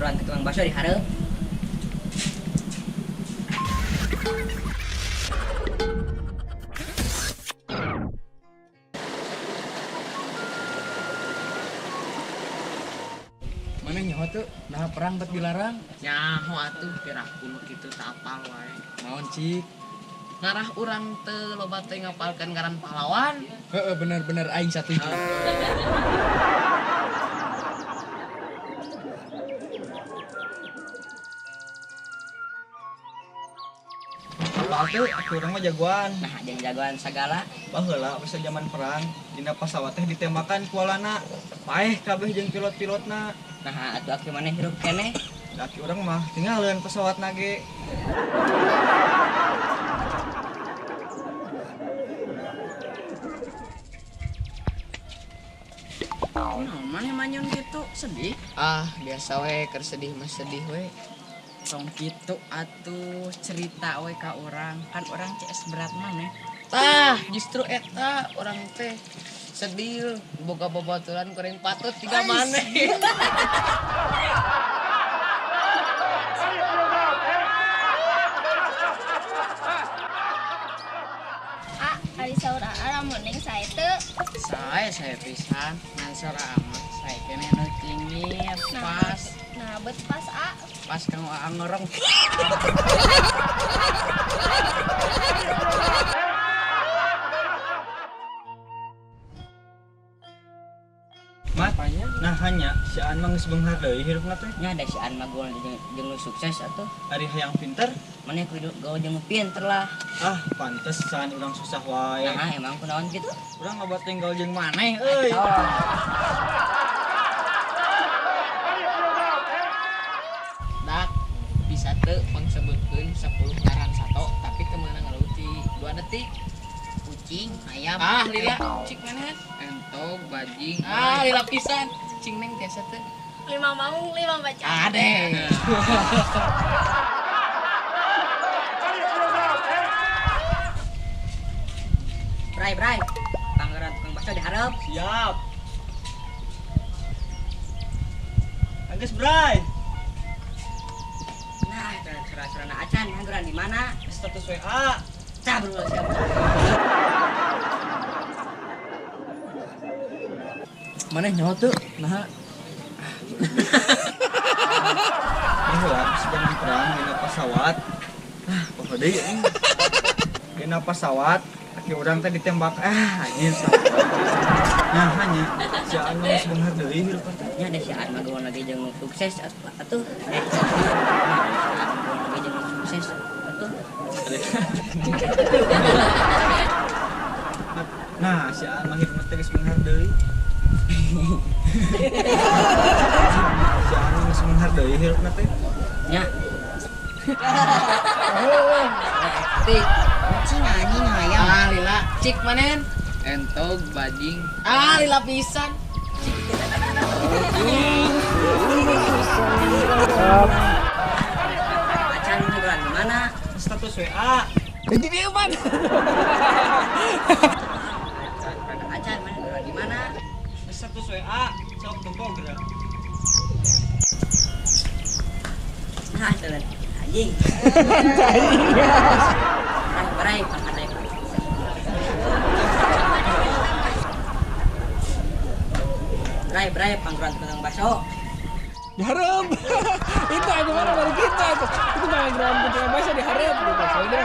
Geruan ke tukang bakso dihareup. Mana nyaho tuh? Nah perang bet dilarang. Nyaho atuh piraku nu kitu teu apal wae. Naon cik? Ngarah urang teu loba teh ngapalkeun ngaran pahlawan. Heeh, bener-bener aing satuju. Apal tuh aku urang mah jagoan. Nah, jeung jagoan sagala. Baheula bisa zaman perang, dina pesawat teh ditembakan ku walana. Paeh kabeh jeung pilot-pilotna. Nah, atuh aki maneh hirup keneh. Da aki urang mah tinggalin pesawatna ge. Kunaon maneh manyun kitu sedih? Ah, biasa we keur sedih mah sedih we. Tong kitu atuh cerita we ka urang, kan urang CS berat maneh. Tah, justru eta urang teh sedih boga babaturan kurang patut tiga maneh. A, ari saur aa lamun neng sae teu. Sae pisan, ngan saur amat sae keneh nu cingir pas. Nah, bet pas a. Pas kang aa ngorong. Mat, nah hanya si An mah geus beunghar deui hirupna teh. Nya da si An mah gaul jeung nu sukses atuh. Ari hayang pinter, Maneh kudu gaul jeung nu pinter lah. Ah, pantesan urang susah wae. Nah, emang kunaon kitu? Urang loba teh gaul jeung maneh euy. Dak bisa teu pangsebutkeun 10 ngaran sato tapi teu meunang ngaleuti 2 detik. Kucing, ayam. Ah, lila cik maneh. Entog, bajing. Ah, lila pisan. Cing neng tiasa teu. 5 maung, 5 baca. Ade. Bray, bray. Panggeran tukang bakso dihareup. Siap. Anggeus bray. Nah, surah-surana acan hanggeran di mana? Status WA. Cah bro, siap. Mana nyaho tuh? Nah, Baheula bisa zaman perang dina pesawat. Ah, poho deui anjing. Dina pesawat aki urang teh ditembak. Ah, anjing. Nah, hanya si An mah geus beunghar deui hirupna teh. Nya da si An mah gaul lagi jeung nu sukses atuh. Si An mah gaul lagi jeung nu sukses atuh. Nah, si An mah hirupna teh geus beunghar deui. Si An mah geus beunghar deui hirupna teh. Nya. Tik. Kucing anjing ayam. Ah, lila cik manen. Entog, bajing. Ah, lila pisan. Acan hanggeran di mana? Status WA. Jadi dia man. Acan mana hanggeran di mana? Status WA. Sok tempo geura. Nah, jalan anjing. Bray, bray, bray, bray, panggeran tukang bakso. Dihareup. Itu aja mana baru kita itu. Itu panggeran tukang bakso dihareup gitu. Soalnya